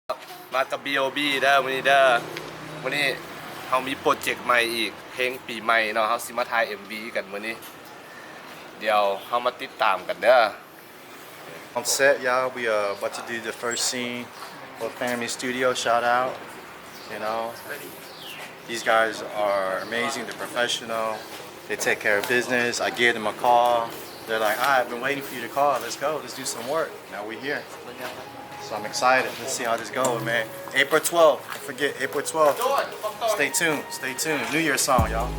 ມາກັບ ບີໂອບີ ເດີມື້ນີ້ເດີ. ມື້ນີ້ເຮົາມີໂປຣເຈັກໃໝ່ອີກ ເພງປີໃໝ່ເນາະ. ເຮົາຊິມາຖ່າຍເອັມວີກັນມື້ນີ້ ດຽວເຮົາມາຕິດຕາມກັນເດີ. On set, y'all, we, uh, about to do the first scene for Family Studio. Shout out, you know, these guys are amazing. They're professional. They take care of business. I gave them a call. They're like, "I've been waiting for you to call. Let's go. Let's do some work." Now we're here. So I'm excited. Let's see how this goes, man. April twelfth. Don't forget, April twelfth. Stay tuned. Stay tuned. New Year song, y'all.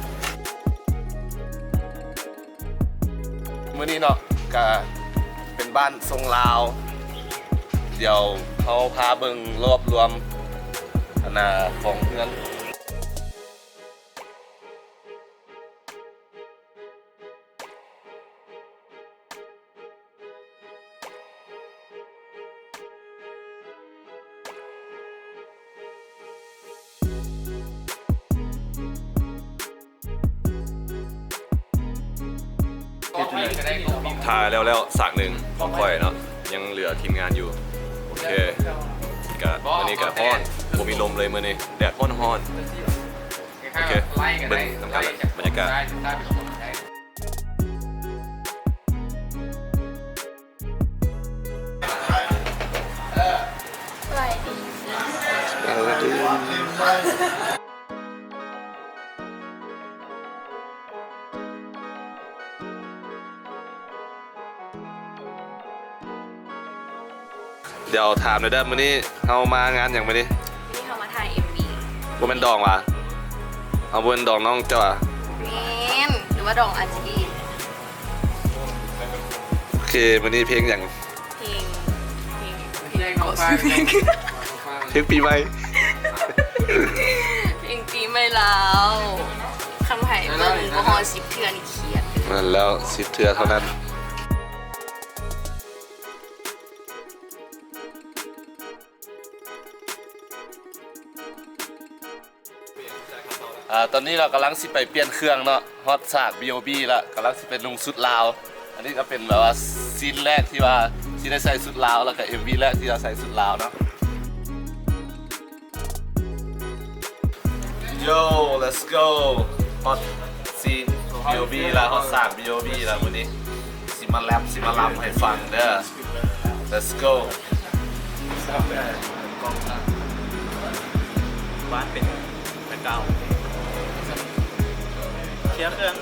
ມື້ນີ້ເນາະ ກະເປັນບ້ານຊົງລາວ. ດຽວເຮົາພາເບິ່ງລອບລວມ ອັນນ່າ ຂອງເຮືອນ. ຖ່າຍແລ້ວໆ ສາກໜຶ່ງຂອງຂ້ອຍເນາະ ຍັງເຫຼືອທີມງານຢູ່. ໂອເຄ ກະມື້ນີ້ກະຮ້ອນ ບໍ່ມີລົມເລີຍມື້ນີ້ ແດດຮ້ອນໆ. ໂອເຄ ເບິ່ງນຳກັນແຫຼະ ບັນຍາກາດ. ສະບາຍດີ ສະບາຍດີ. ດຽວຖາມໜ່ອຍເດີ ມື້ນີ້ເຮົາມາງານຫຍັງມື້ນີ້? ມື້ນີ້ເຮົາມາຖ່າຍເອັມວີ. ບໍ່ແມ່ນດອງຫວາ? ເຮົາບໍ່ແມ່ນດອງນ້ອງເຈົ້າຫວາ? ແມ່ນ ຫຼືວ່າດອງອາຈີ? ໂອເຄ ມື້ນີ້ເພງຫຍັງ? ເພງ ເພງ ເພງ ເພງປີໃໝ່ ເພງປີໃໝ່ລາວ. ຄັນໃຜເບິ່ງບໍ່ຮອດສິບເທື່ອນີ້ຄຽດ. ແມ່ນແລ້ວ ສິບເທື່ອເທົ່ານັ້ນ. ອ່າ ຕອນນີ້ເຮົາກຳລັງຊິໄປປ່ຽນເຄື່ອງເນາະ ຮອດສາກ ບີໂອບີ ລະ ກຳລັງຊິໄປນຸ່ງຊຸດລາວ. ອັນນີ້ກະເປັນແບບວ່າຊີນແລກທີ່ວ່າຊິໄດ້ໃສ່ຊຸດລາວ ລະກະເອັມວີແລກທີ່ວ່າໃສ່ຊຸດລາວເນາະ. Yo, let's go. ຮອດຊີນ ບີໂອບີ ລະ ຮອດສາກ ບີໂອບີ ລະ ມື້ນີ້. ຊິມາແລັບ ຊິມາລຳໃຫ້ຟັງເດີ. Let's go. ບ້ານເປັນຕະເກົ່າ ເຄຍເຄື່ອງ.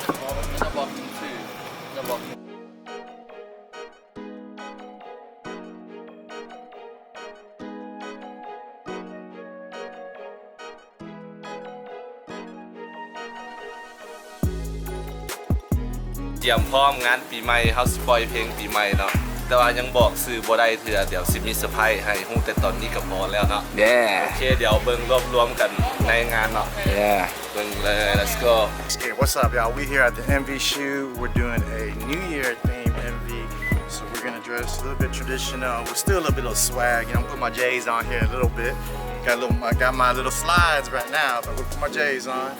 ຕຽມພ້ອມງານປີໃໝ່ ເຮົາຊິປ່ອຍເພງປີໃໝ່ເນາະ ແຕ່ວ່າຍັງບອກຊື່ບໍ່ໄດ້ເທື່ອ. ດຽວຊິມີເຊີໄພຣສ໌ໃຫ້ຮູ້ແຕ່ຕອນນີ້ກະພໍແລ້ວເນາະ. ໂອເຄ ດຽວເບິ່ງລວບລວມກັນໃນງານເນາະ. ເບິ່ງເລີຍ let's go. Hey, what's up, y'all? We here at the M V shoot. We're doing a New Year theme M V. So we're gonna dress a little bit traditional. We're still a little bit of swag. You know, put my J's on here a little bit. Got a little, I got my little slides right now, but we put my J's on.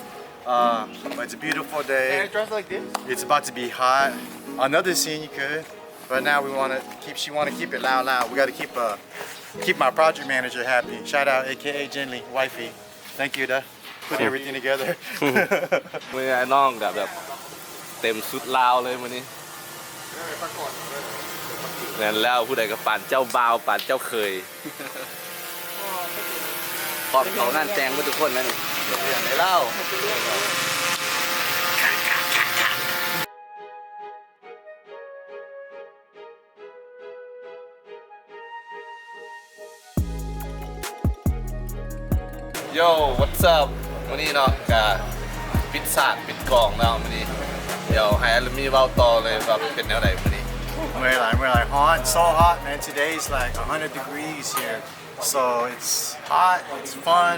Uh, but it's a beautiful day. Can I dress like this? It's about to be hot. Another scene you could. But now we wanna keep, she wanna keep it loud, loud. We gotta keep, uh, keep my project manager happy. Shout out A K A Jinli, wifey. Thank you, duh. Put everything together. ມື້ນີ້ອ້າຍນ້ອງກະແບບເຕັມຊຸດລາວເລີຍມື້ນີ້. ແມ່ນແລ້ວ ຜູ້ໃດກະປານເຈົ້າບ່າວ ປານເຈົ້າເຂີຍ. ພ້ອມເຂົ້າງານແຕ່ງເບິດທຸກຄົນແລ້ວນີ້. ເລື່ອງໃດລາວ. Yo, what's up? ມື້ນີ້ເນາະ ກະປິດສາກປິດກອງແລ້ວມື້ນີ້. ດຽວໃຫ້ອາລາມີເວົ້າຕໍ່ເລີຍວ່າເປັນແນວໃດມື້ນີ້. ເມື່ອຍຫຼາຍ ເມື່ອຍຫຼາຍ. Hot, so hot, man. Today is like a hundred degrees here. So it's hot, it's fun,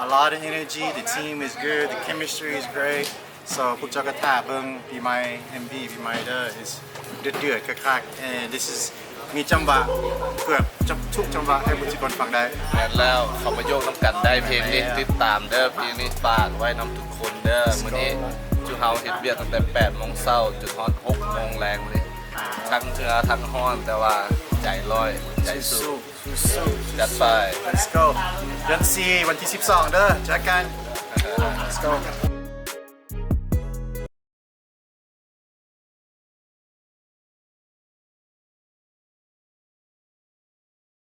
a lot of energy. The team is good, the chemistry is great. So ພວກເຈົ້າກະຖ້າເບິ່ງປີໃໝ່ ເອັມວີ ປີໃໝ່ເດີ. It's ເດືອດໆ ຄັກໆ and this is ມີຈັງຫວະເກືອບທຸກຈັງຫວະໃຫ້ໝົດທຸກຄົນຟັງໄດ້. ແມ່ນແລ້ວ ເຂົ້າມາໂຍກນຳກັນໄດ້ເພງນີ້. ຕິດຕາມເດີ ເພງນີ້ຝາກໄວ້ນຳທຸກຄົນເດີ. ມື້ນີ້ຈຸເຮົາເຮັດວຽກຕັ້ງແຕ່ແປດໂມງເຊົ້າຈົນຮອດຫົກໂມງແລງນີ້ ທັງເຫື່ອທັງຮ້ອນ ແຕ່ວ່າໃຈລອຍ ໃຈສູ້. จัดไป Let's go ເດືອນສີ່ ວັນທີສິບສອງເດີ ເຈີກັນ Let's go